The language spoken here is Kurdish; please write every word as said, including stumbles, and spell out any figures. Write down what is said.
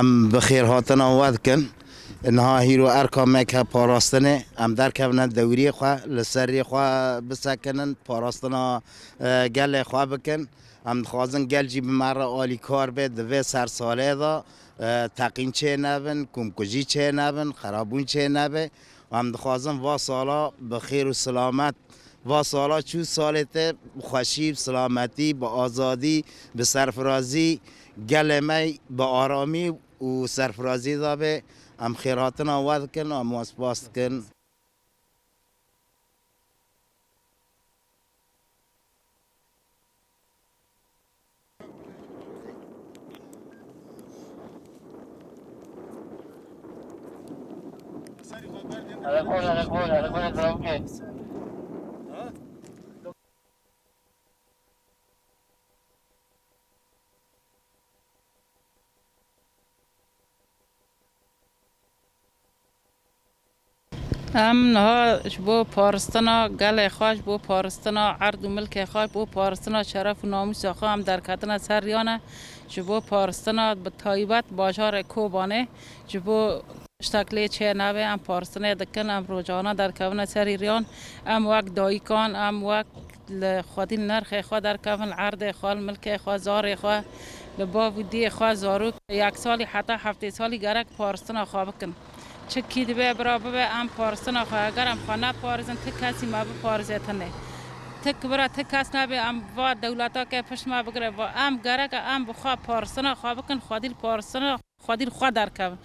Em bi xêrhatina we dikin. Niha hîro erka me ke parastinê, em derkevine dewriyê xwe, li serê xwe bisekinin, parastina, e, gelê xwe bikin. Em dixwazin gel jî bi me re alîkar be di vê sersalê de, e, teqîn çê nebin, komkujî çê nebin, xerabûn çê nebe. Em dixwazin va sala bi xêr û silamet, va sala çû salê te bi xweşî, bi silametî, bi azadî, bi serfirazî, gelê me bi aramî û serfirazî de be. Em xêrhatina we dikin, em we spas dikin. Em niha ji bo paristina gelê xwe, ji bo paristina erd û milkê xwe, ji bo paristina şeref û namûsa xwe em derketine ser riyane. Ji bo paristina bi taybet bajarê Kobanê, ji bo tiştek lê çê nebe, em paristinê dikin, em rojane derkevine serî riyan. Em wek dayikan, em wek li xwedî li nirxê xwe derkevin, li erdê xwe, li milkê xwe, zarê xwe, li bav û diyê xwe, zarok yek salî heta heftê salî gerek paristina xwe bikin. Çi kî dibe bira bibe, em paristina xwe, eger em xwe neparizin, ti kesî me biparizê tune. Ti bira ti kes nebe, em va dewleta ke pişt me bigire, va em gerek e, em bi xwe paristina xwe bikin, xwedî li paristina xwedî li xwe derkevin.